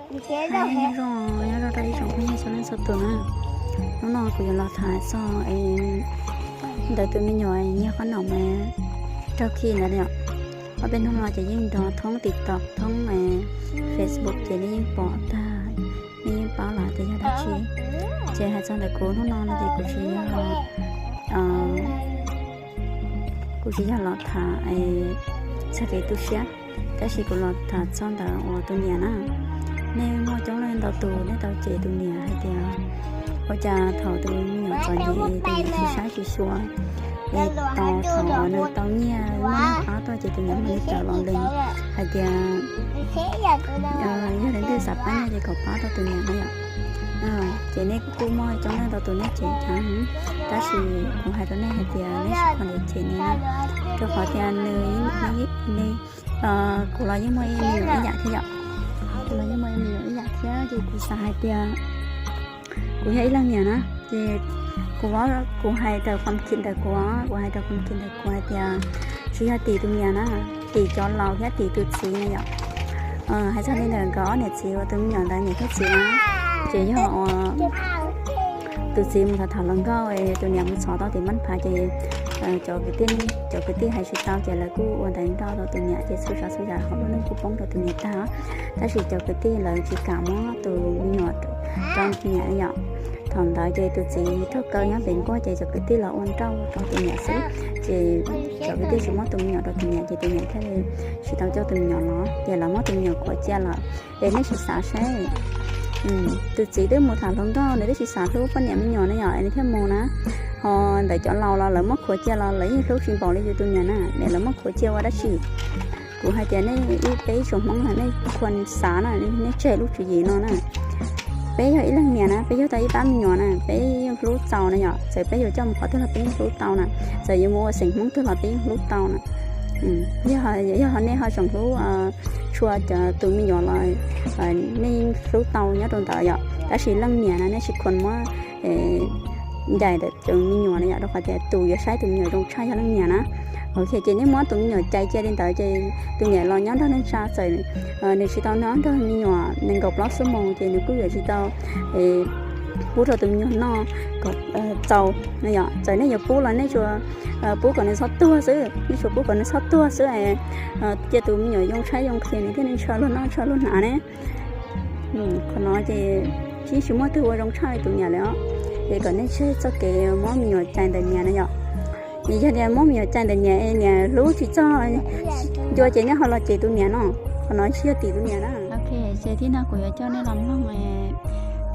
Nyob zoo, nyob zoo rau ib tsoom phooj ywg txhua leej txhua tus na. Hnub no kuv yuav los tham txog ntawm tus me nyuam nyiag qhob noom mas raug khi ntawd. Ob peb hnub no ces yeej nrov thoob TikTok thoob Facebook ces nej yeej pom tag, nej yeej paub lawm tias yog dab tsi. Ces hais txog ntawm kuv hnub no no ces kuv tsis yog, kuv tsis yog los tham txog kev tu siab, tab sis kuv los tham txog ntawm uas tus niam na. Nej muaj coob leej ntau tus nej tau cem tus niam hais tias ua cas thaum tus me nyuam txom nyem tus niam tsis saib tsis xyuas, es tos thaum uas nws tau nyiaj muaj nyiaj pab tuaj ces tus niam mam li tawm los lees hais tias yog leej twg xav pab nyiaj ces kom pab tau tus niam na yom. Ces nej kuj muaj coob leej ntau tus nej cem thiab, tab sis kuv hais rau nej hais tias nej tsis khuam cem nws na, rau qhov tias nws, kuv los yeej muaj ib me nyuam ib yam thiab yom. Kuv los yeej muaj ib me nyuam ib yam thiab ces kuv xav hais tias kuv yog ib leej niam na, ces kuv, kuv hais raws qhov khim ntawm kuv, kuv hais raws qhov khim ntawm kuv hais tias tsis yog tim tus niam na, tim cov laus thiab tim tus txiv na yom. Hais txog li ntawm nkawd ob niam txiv uas tus me nyuam ntawd niam thiab txiv na, ces yog tus txiv mus tham tham hluas nkauj, tus niam mus txhom tau tim mab phav ces cov kwv tij, cov kwv tij hais tsis tau ces lawv kuj ua ntawv nrauj rau tus niam ces txhua tsav txhua yam hauv lub neej kuj poob rau tus niam tag. Tab sis cov kwv tij lawv tsis kam muab tus me nyuam rau tus niam yom. Thaum ntawd ces tus txiv raug kaw nyob pem nkuaj ces cov kwv tij los ua nrauj rau tus niam xwb, ces cov kwv tij tsis muab tus me nyuam rau tus niam ces tus niam thiaj li tsis tau coj tus me nyuam los ces lawv muab tus me nyuam khuam cia lawm. Es nej sim xav seb, tus txiv twb mus tham hluas nkauj nws twb tsis xav hlub poj niam me nyuam ne yom es nws thiaj mus na. Ho ntawm cov laus los lawv muab khuam cia los lawv yeej hlub tsis npaum li yus tus niam na, es lawv muab khuam cia ua dab tsi? Kuv hais tias nej ib, peb ib tsoom Hmoob na nej khuam xav na, nej tseg lub tswv yim no na. Peb yog ib leeg niam na, peb yug tau ib pab me nyuam na, peb yeej hlub txaus na yom, txawm peb yuav coj mus qhov twg los peb yeej hlub tau na, txawm yuav mus ua xeem Hmoob twg los peb yeej hlub tau na. Yog, yog nej ho tseem hlub tshua tus me nyuam los nej yeej hlub tau nyob rau ntawd yom, tab sis leej niam na nej tsis khuam muab ncaim ntawm tus me nyuam na yom, rau qhov tias tus yuav saib tus me nyuam zoo tshaj yog leej niam na. Ok, ces nej muab tus me nyuam cais cia li ntawd ces tus niam los nyob nrog neej tsa txawm nws tsis tau nyob nrog me nyuam nees nkaum plaub xuab moos ces nws kuj yuav tsis tau pub rau tus me nyuam noj kom txaus no yom. Txawm nej yuav pub los nej tsuas pub kom nws txhob tuag xwb, nej tsuas pub kom nws txhob tuag xwb, cia tus me nyuam yoo tshaib yoo nqhis nws thiaj li ntshaw luag noj ntshaw luag hnav ne. Qhov no ces tsis, tsis muaj twg ua zoo tshaj li tus niam lawm os. Ces kom nej tseg txoj kev muab me nyuam cais ntawm niam na yom. Yog tias muab me nyuam cais ntawm niam es niam hlub tsis txog ncua ces nej ho los cem tus niam no, qhov no tsis yog tim tus niam na. Ok, ces tib no kuv yuav coj nej los mloog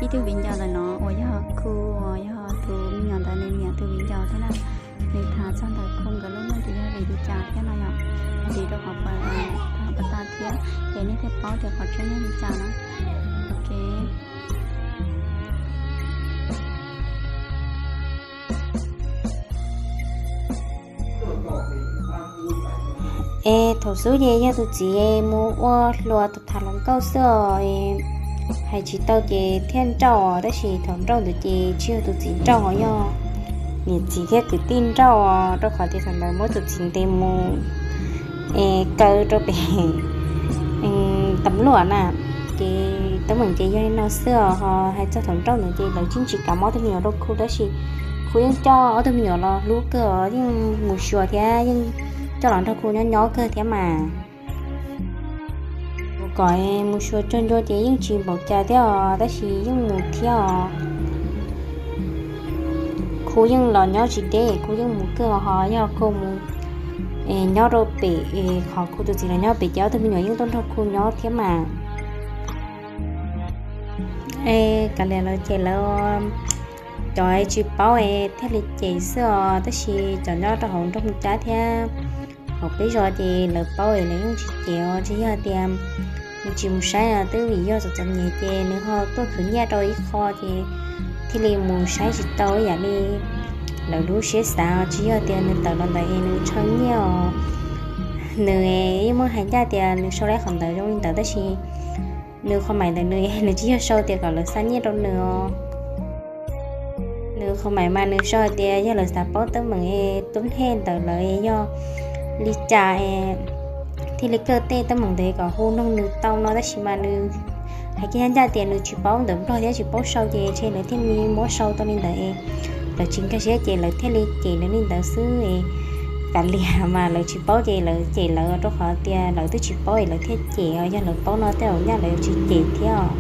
ib tug viv ncaus ntawm no uas yog Khu, uas yog tus me nyuam ntawd nws niam tus viv ncaus thiab na. Nws tham txog ntawm Khu nkawd lub neej tias yog vim li cas thiab no yom. Vim rau qhov pas tas thiab ces nej thiaj paub tias qhov tseeb yog li cas na. Ok. Es thaum xub ces yog tus txiv mus ua hluas tham hluas nkauj xwb os, hais tsis tau ces thiaj nrauj, tab sis thaum nrauj ntawd ces tsis yog tus txiv nrauj, yog niam txiv thiab kwv tij nrauj, rau qhov tias thaum ntawd muab tus txiv ntes mus es kaw rau pem tam luaj na. Ces teeb meem ces yog li no xwb os. Ho hais txog thaum nrauj ntawd ces lawv tsis, tsis kam muab tus me nyuam rau Khu, tab sis Khu yeej coj ob tug me nyuam los hlub kawg os, yeej mus xyuas thiab yeej coj los nrog Khu nyob nyob kawg thiab mas. Mus kom mus xyuas cog ncua ces yeej tsis npaum cas thiab os, tab sis yeej mus thiab os. Khu yeej los nyob tsis deb, Khu yeej mus kawg, ho yog Khu mus nyob rau pem, qhov Khu tus txiv los nyob pem ces ob tug me nyuam yeej tuaj nrog Khu nyob thiab mas. Es kav liam lawv ces lawv cov tsis paub es thiaj li cem xwb os, tab sis cov nyob rau hauv nroog Mus Cab thiab hauv peb zos ces lawv paub es lawv yeej tsis cem os. Tsis yog tias nws tsis mus saib, twb vim yog txom txom nyem ces nws ho tuaj khwv nyiaj rau ib qho ces thiaj li mus saib tsis tau ib yam li lawv lub siab xav. Tsis yog tias nws tawm los ntawd es nws ntshaw nyiaj os. Nws yeej muaj hais ncaj tias nws sau lawm qhov ntawd zoo li ntawd, tab sis nws qhov maim ntawm nws, nws tsis yog sau tias kom lawv xa nyiaj rau nws os. Nws qhov maim mas nws sau hais tias yog lawv xav paub teeb meem es tub nthej ntawm lawv yog li cas thiaj li kawj tej teeb meem ntawd kom hu nug nws tau no, tab sis mas nws Hais kiag ncaj tias nws tsis paub ntawv Nplog thiab tsis paub sau ces ntshe nws thiaj li muab sau tau li ntawd es lawv tsis nkag siab ces lawv thiaj li cem nws li ntawd xwb. Kav liam mas lawv tsis paub ces lawv cem lawv rau qhov tias lawv twb tsis paub es lawv thiaj cem os, yog lawv paub no tej zaum nyaj lawv tsis cem thiab os.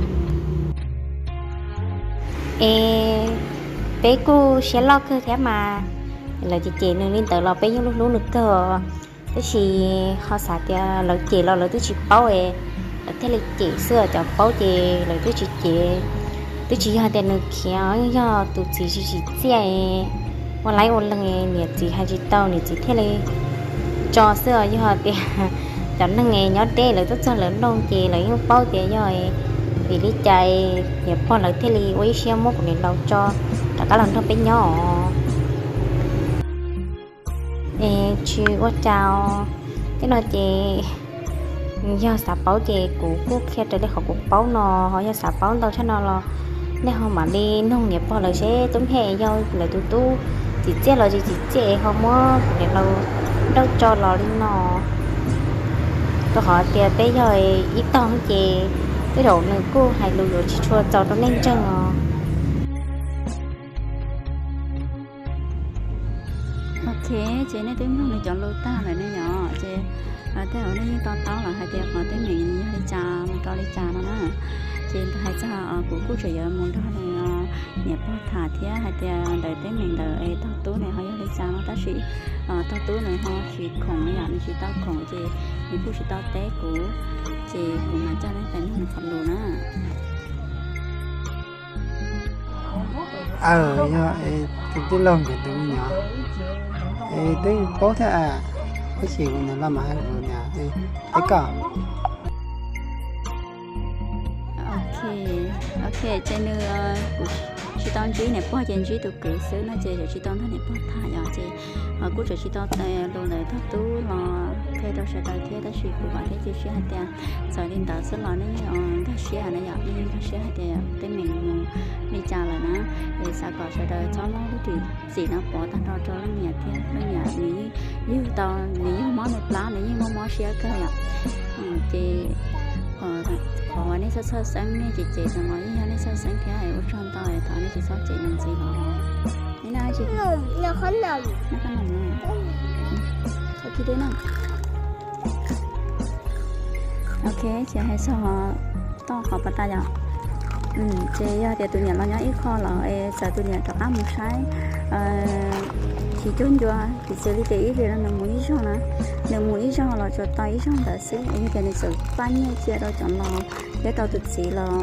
Es peb kuj siab loj kawg thiab mas, lawv cem cem nws li ntawd los peb yeej hlub hlub nws kawg. Tab sis ho xav tias lawv cem los lawv twb tsis paub es lawv thiaj li cem xwb, cov paub ces lawv twb tsis cem. Twb tsis yog tias nws khiav, yog tus txiv tsis tsim txiaj, ua laib ua leeg, niam txiv hais tsis tau niam txiv thiaj li tso xwb os. Yog tias cov neeg nyob deb lawv tuaj txog lawv mloog ces lawv yeej paub tias yog vim li cas niam pog lawv thiaj li ua ib siab muab kuv niam laus tso rov qab los nrog peb nyob os. Es tsis ua cas, tej no ces yog xav paub ces kuv kuj qhia raws li qhov kuv paub no, ho yog xav paub ntau tshaj no los nej ho mam li nug niam pog lawv seb tub he yog lawv tus tub tsim txiaj los tsis tsim txiaj ho muab kuv niam laus nrauj tso los li no. Rau qhov tias peb yog ib tog ces tej zaum nws kuj hais lus yuav tsis tshua txaus rau nej ntseeg os. Ok, ces nej twb mloog nws cov lus tag lawm ne yom, ces tej zaum nej yeej to taub lawm hais tias qhov teeb meem yog li cas mus rau li cas no na. Ces hais txog kuv kuj tseem yuav mus nrog nws niam pog tham thiab hais tias ntawm teeb meem ntawm tog tub nws ho yog li cas no, tab sis tog tub nws ho tsis khoom no yom, nws tsis tau khoom ces nws kuj tsis tau teb kuv, ces kuv mam coj nej pais mloog nws qhov lus na. Aw, yog tus tij laug nkawd tus me nyuam es twb paub thiab, tab sis kuv niam los mas hais kuv niam, peb kom. Ok, ces nws, kuv tsis tau ntsib niam pog ces ntsib tus kwv xwb no ces tseem tsis tau nrog niam pog tham yom, ces kuj tseem tsis tau lus ntawm tog tub los qhia rau sawv daws thiab, tab sis kuv vam thiab cia siab hais tias txawm li ntawd xwb los nej yeej nkag siab na yom, nej yeej nkag siab hais tias teeb meem mus li cas lawm na. Es xav kom sawv daws txhob muab lub txim no pov tag nrho rau leej niam thiab, leej niam nws yug tau, nws yug mob nws plab nws yeej mob mob siab kawg yom. Ces qhov uas nej txhawj txhawj xeeb nej cem cem no los yeej yog nej txhawj xeeb thiab, ua tsaug ntau, thov nej tsis txhob cem nws ntxiv los. Ok, ces hais txog toj qhov pas tas yom. Ces yog tias tus niam los nyob ib qho los es txawm tus niam rov qab mus saib, tsis cuag ncua, piv txwv li tias ib hlis no nws mus ib zaug na, nws mus ib zaug los tsuas tau ib zaug ntawd xwb, es yog tias nws txawm faj nyiaj cia rau cov laus thiab rau tus txiv los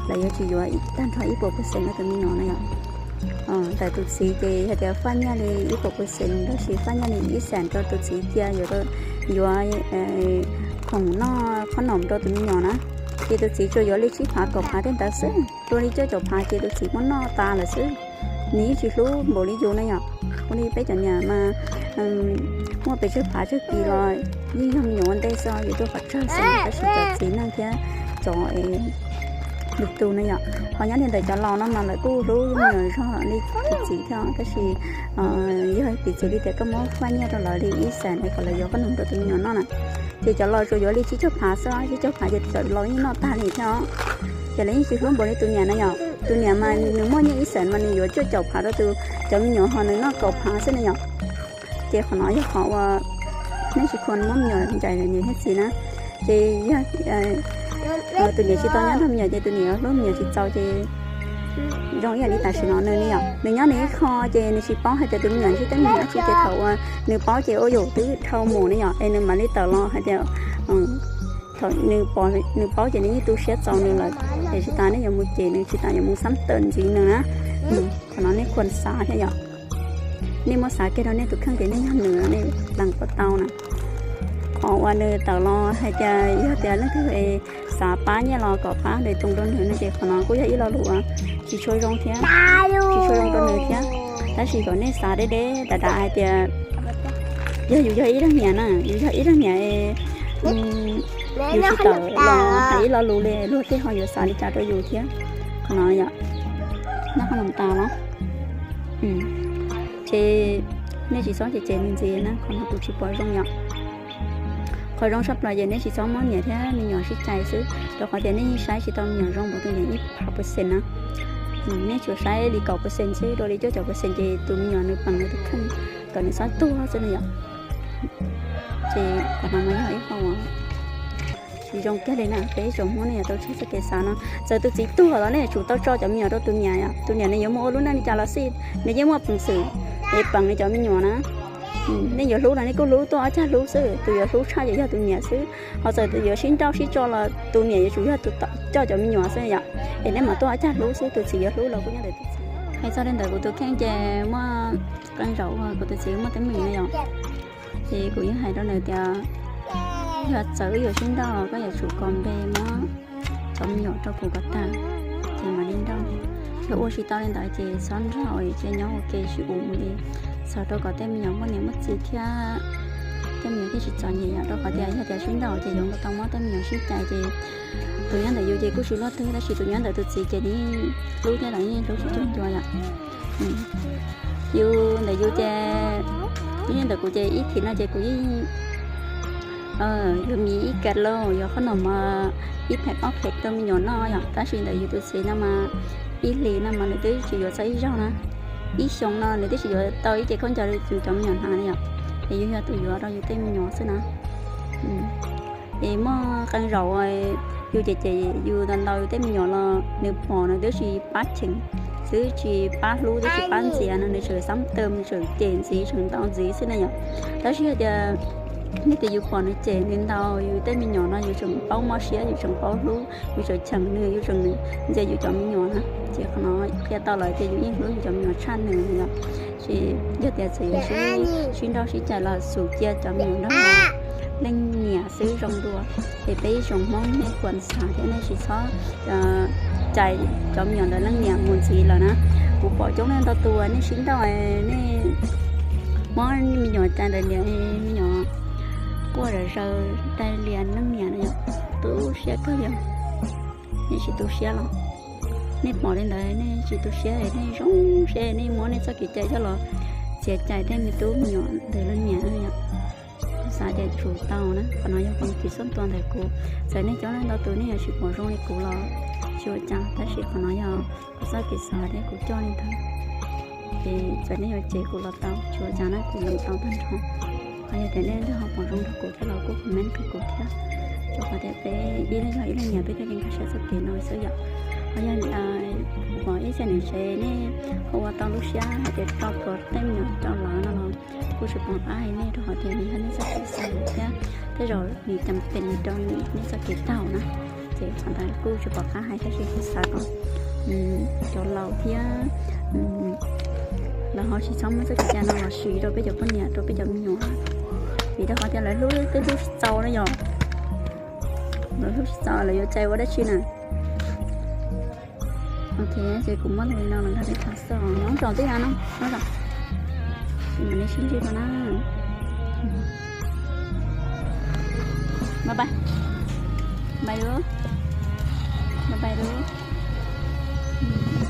lawv yuav tsis yuav tag nrho ib puas percent rau tus me nyuam na yom. Ntawm tus txiv ces yog tias faj nyiaj li ib puas percent, tab sis faj nyiaj li ib xees rau tus txiv cia yuav, yuav khoom noj khob noom rau tus me nyuam na. Ces tus txiv tsuas yuav li tsib phav kaum phav tej ntawd xwb, dua li cuaj caum phav ces tus txiv muab noj tas lawm xwb. Nws yeej tsis hlub npaum li yus na yom. Ua li peb cov niam mas muaj pes tsawg phav tsawg kis los yeej yog me nyuam ua ntej xwb, yus tuaj qhov tsawg xwb, tab sis cov txiv neej thiab cov lwm tus na yom. Ho nyob li ntawm cov laus no mas lawv kuj hlub me nyuam zog li tus txiv thiab, tab sis yog piv txwv li tias koj muab faj nyiaj rau lawv li ib xees es kom lawv yuav khob noom rau tus me nyuam noj na, ces cov laus tsuas yuav li tsib caug phav xwb, tsib caug phav ces cov laus yeej noj tag li thiab os. Ces lawv yeej tsis hlub npaum li tus niam na yom. Tus niam mas nws muaj nyiaj ib xees mas nws yuav cuaj caum phav rau tus, cov me nyuam ho nws noj kaum phav xwb na yom. Ces qhov no yog qhov uas nej tsis khuam muab me nyuam ncaim niam thiab txiv na. Ces yog tus niam tsis tau nyob nrog me nyuam ces tus niam yuav hlub me nyuam tsis txaus ces zoo ib yam li tam sim no nws li yom. Nws nyob nws ib qho ces nws tsis paub hais tias tus me nyuam ntsib teeb meem dab tsi, ces thaum uas nws paub ces ua yus twb dhau mus na yom, es nws mam li tawm los hais tias thaum nws paub ces nws yeej tu siab txaus nws lawm, es tsis tas nej yuav mus cem nws, tsis tas yuav mus xab tawm ntxiv nws na. Qhov no nej khuam xav thiab yom. Nej muab xav kiag rau nej tus kheej tias nej yog nws nej lees puas tau na. Qhov uas nws tawm los hais tias yog tias leej twg xav pab nyiaj los kom pab ntes tus rau nws no ces qhov no kuj yog ib lo lus uas tsis tshua zoo thiab, tsis tshua zoo rau nws thiab. Tab sis kom nej xav deb deb dav dav hais tias yog yus yog ib leeg niam na, yus yog ib leeg niam, yus tsis tawm los hais ib lo lus li luag tej ho yuav xav li cas rau yus thiab. Qhov no yom, nyob qhov no tas los ces nej tsis txhob cem cem nws ntxiv na, qhov no kuv tsis pom zoo yom. Qhov zoo tshaj plaws ces nej tsis txhob muab niam thiab me nyuam sib cais xwb, rau qhov tias nej yeej saib tsis tau me nyuam zoo npaum tus niam ib phav percent na. Nej tsuas saib li kaum percent xwb, dua li cuaj caum percent ces tus me nyuam nws peem nws tus kheej kom nws txhob tuag xwb na yom. Ces qhov no mas yog ib qho uas tsis zoo kiag li na, peb ib tsoom Hmoob nej yuav tau tseg txoj kev xav no. Txawm tus txiv tuag los nej yuav tsum tau tso cov me nyuam rau tus niam yom, tus niam nws yuav muaj ua lub neej li cas los xij nws yeej muaj peev xwm es peem nws cov me nyuam na. Nej yuav hlub los nej kuj hlub tuaj ob cag hlub xwb, tus yuav hlub tshaj ces yog tus niam xwb, ho txawm tus yuav sib nrauj sib tso los tus niam yuav tsum yog tus coj cov me nyuam xwb yom. Es nej mam tuaj ob cag hlub xwb, tus txiv yuav hlub los kuj nyob ntawm tus txiv. Hais txog li ntawd kuv tus kheej ces muaj qee zaum uas kuv tus txiv muaj teeb meem na yom, ces kuv yeej hais rau nws tias yog txawm wb yuav sib nrauj los koj yuav tsum kos npe muab cov me nyuam rau kuv kom tag, ces mam li nrauj. Yog ua tsis tau li ntawd ces txhob nrauj, ces nyob ua ke sib ua mus li, txog rau kom tej me nyuam muaj niam muaj txiv thiab tej me nyuam thiaj tsis txom nyem yom. Rau qhov tias yog tias sib nrauj ces yuav tau muab tej me nyuam sib cais ces tus nyob ntawm yus ces kuj tsis luaj twg, tab sis tus nyob ntawm tus txiv ces nws hlub thiab los yeej hlub tsis cuag ncua yom. Yus ntawm yus ces, yus ntawm kuv ces ib thim no ces kuv yeej yuav mis ib kas lauj, yuav qhob noom mas ib pheem ob pheem rau me nyuam noj yom, tab sis ntawm yus tus txiv no mas ib hlis no mas nws twb tsis yuav txog ib zaug na, ib xyoo no nws twb tsis yuav tau ib ce khaub ncaws rau yus cov me nyuam hnav na yom, es yus yog tus yuav rau yus tej me nyuam xwb na. Es muaj qee zaum yus cem cem yus ntau ntau yus tej me nyuam los nws pom nws twb tsis pab cheem, twb tsis pab hlub, twb tsis pab ntxias no, nws tseem xab tawm, nws tseem cem ntxiv, tseem ntau ntxiv xwb na yom. Tab sis hais tias nej tias yus pom nws cem nws ntau yus tej me nyuam no yus tseem paub mob siab, yus tseem paub hlub, yus tseem cheem nws, yus tseem ntxias yus cov me nyuam na, ces qhov no qhia tau lawm tias yus yeej hlub yus cov me nyuam tshaj nws na yom. Ces yog tias txawm yus sib nrauj sib cais los xum cia cov me nyuam nrog leej niam xwb zoo dua. Es peb ib tsoom Hmoob nej puas xav thiab nej tsis txhob cais cov me nyuam ntawd leej niam mus ntxiv lawm na. Kuv pom coob leej ntau tus nej sib nrauj, nej muab me nyuam cais ntawm niam, me nyuam quaj zom zaws dai lias leej niam no yom, tu siab kawg li. Nej tsis tu siab los? Nej pom li ntawd nej tsis tu siab, nej zoo siab nej muab nej txoj kev cai coj los txiav cais tej me tub me nyuam ntawm leej niam no yom. Kuv xav tias tsum tau na, qhov no yog kuv kev xub ntuas ntawm kuv. Txawm nej coob leej ntau tus nej yuav tsis pom zoo li kuv los tsis ua cas, tab sis qhov no yog kuv txoj kev xav thiab kuv coj li ntawd. Ces txawm nej yuav cem kuv los tau, tsis ua cas na, kuv lees tau tag nrho. Ho yog tias nej leej twg ho pom zoo nrog kuv thiab los kuj comment rau kuv thiab, rau qhov tias peb ib leeg yog ib leeg niam peb thiaj li nkag siab txoj kev no xwb yom. Ho yog pom ib txhia niam tsev nej ho ua tau lub siab hais tias tso plhuav tej me nyuam rau lawv no los kuj tsis pom qab hais nej, rau qhov tias nws yog nej txoj kev xav thiab tej zaum nws cam pem rau nej txoj kev taug na. Ces qhov ntawd kuj tsis pom qab hais, tab sis kuv xav kom cov laus thiab lawv ho tsis txhob muab txoj kev cai no los siv rau peb cov poj niam, rau peb cov me nyuam, vim rau qhov tias lawv hlub twb hlub tsis txaus na yom. Lawv hlub tsis txaus lawv yuav cais ua dab tsi na. Ok, ces kuv muab li no los nrog peb tau xwb, nyob zoo tij no, nyob zoo, mam li sib ntsib dua na. Bye bye, bye lub, bye bye lub.